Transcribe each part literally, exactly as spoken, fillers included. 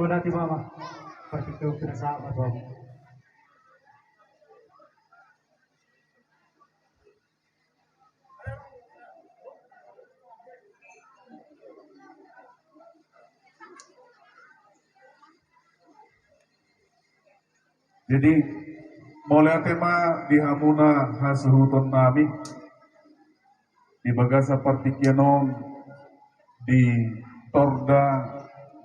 Berarti mama, berarti kau kena sabar, Bang. Jadi, mauliate ma di hamuna hasuhuton nami di bagasan partingkian on, di torda,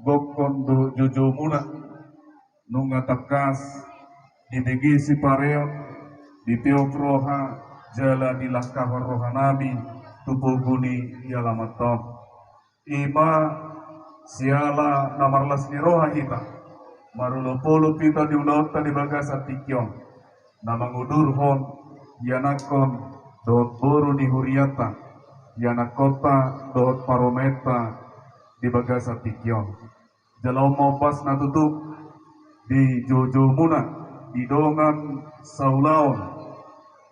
gokhon dohot joujou muna. Nunga tangkas dibege sipareon, ditiop roha, jala dilangkahon roha nami tu pogu ni alaman on. Ima siala na marlas ni roha hita, marolopolop hita di ulaonta di bagasan tingki on, na mangudurhon ianakhon dohot boru ni hurianta, ianakkonta dohot parumaenta di bagasan tingki on. Jala on ma ombasna tutu di joujou muna, di dongan saulaon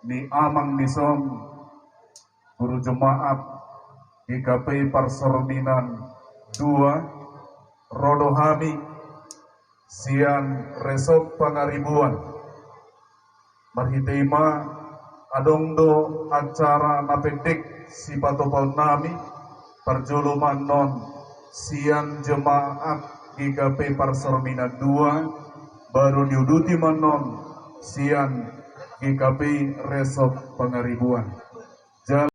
ni amang ni son, Guru Jemaat G K P I Parsorminan dua, ro do hami sian Resort Pangaribuan. Marhite i ma adong do acara na pendek sipatupaon nami, parjolo ma annon sian Jemaat G K P I Parsorminan dua, baru diuduti ma annon sian G K P I Resort Pangaribuan. Jala